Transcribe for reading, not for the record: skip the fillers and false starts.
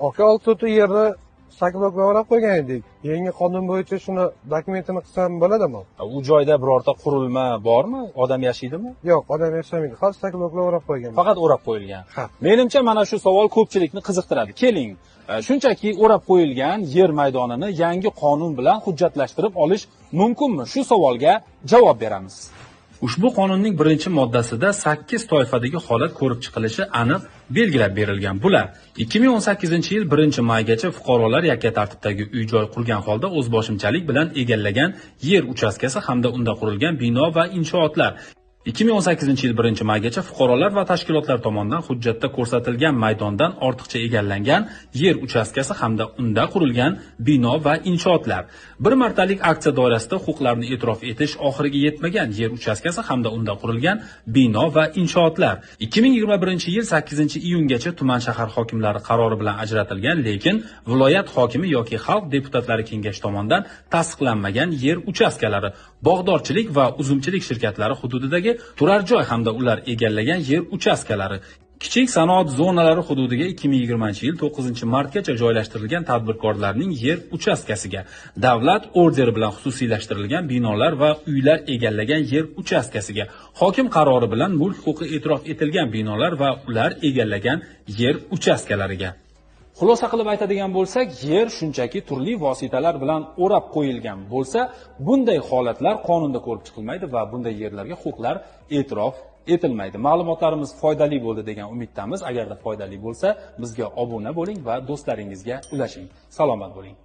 Aka, 6 sotix yerni стеклоблок bilan o'rab qo'ygan edik. Yangi qonun bo'yicha shuni dokumentini qilsam bo'ladimi? U joyda birorta qurilma bormi? Odam yashaydimi? Yo'q, odam yashamaydi. Faqat стеклоблок bilan o'rab qo'ygan. Faqat o'rab qo'yilgan. Ha. Menimcha mana shu savol ko'pchilikni qiziqtiradi. Keling, shunchaki o'rab qo'yilgan yer maydonini yangi qonun bilan hujjatlashtirib olish mumkinmi? Shu savolga javob beramiz. Ushbu qonunning 1-moddasida 8 toifadagi holat ko'rib chiqilishi aniq belgilab berilgan. Bular 2018-yil 1-maygacha fuqarolar yakka tartibdagi uy-joy qurgan holda o'zboshimchalik bilan egallagan yer uchastkasi hamda unda qurilgan bino va inshootlar. 2018-yil 1-maygacha fuqarolar va tashkilotlar tomonidan hujjatda ko'rsatilgan maydondan ortiqcha egallangan yer uchastkasi hamda unda qurilgan bino va inshootlar. Bir martalik aksiya doirasida huquqlarni e'tirof etish oxiriga yetmagan yer uchastkasi hamda unda qurilgan bino va inshootlar. 2021-yil 8-iyungacha tuman shahar hokimlari qarori bilan ajratilgan, lekin viloyat hokimi yoki xalq deputatlari kengashi tomonidan tasdiqlanmagan yer uchastkalari, bog'dorchilik va uzumchilik shirkatlari hududidagi turar joy hamda ular egallagan yer uchastkalari, kichik sanoat zonalari hududiga 2020-yil 9-martgacha joylashtirilgan tadbirkorlarning yer uchastkasiga, davlat orderi bilan xususiylashtirilgan binolar va uylar egallagan yer uchastkasiga, hokim qarori bilan mulk huquqi e'tirof etilgan binolar va ular egallagan yer uchastkalariga. Xulosa qilib aytadigan bo'lsak, yer shunchaki turli vositalar bilan o'rab qo'yilgan bo'lsa, bunday holatlar qonunda ko'rib chiqilmaydi va bunday yerlarga huquqlar e'tirof etilmaydi. Ma'lumotlarimiz foydali bo'ldi degan umiddamiz. Agarda foydali bo'lsa, bizga obuna bo'ling va do'stlaringizga ulashing. Salomat bo'ling.